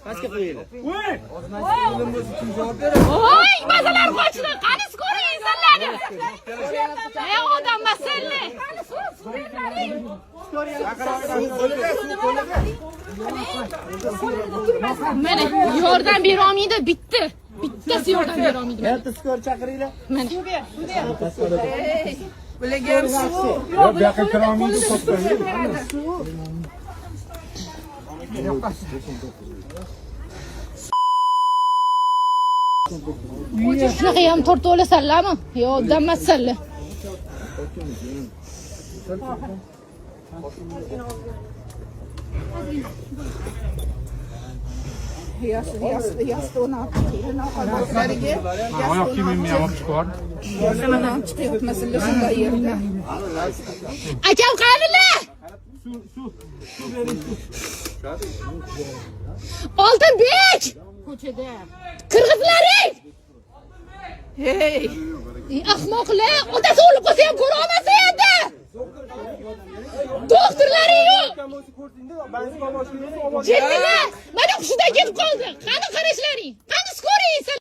Pastga qo'yinglar. Voy, mazalar qochdi. Qani скорый insonlarni? Ey odam masalli. Suv qo'lida, suv qo'lida. Mana yordam bera olmaydi bitta. Bittasi yordam bera olmaydi. Bitta скорый chaqiringlar. Mana. Yo'q, bu yoqqa kira olmaydi, to'xtaydi. Shunaqa ham tortib olasanlarmi? Yo, odam masalli. Oyoq kiyimimni ham olib chiqib yubor. Akam qanilar? Oltinbek! Ko'chada. Qirg'izlaring! Hey! Ey ahmoqlar, otasi o'lib qolsa ham ko'ra olmasa endi. Doktorlaring yo'q. Jinnilar, mana hushidan ketib qoldi. Qani qarashlaring? Qani скорый inson?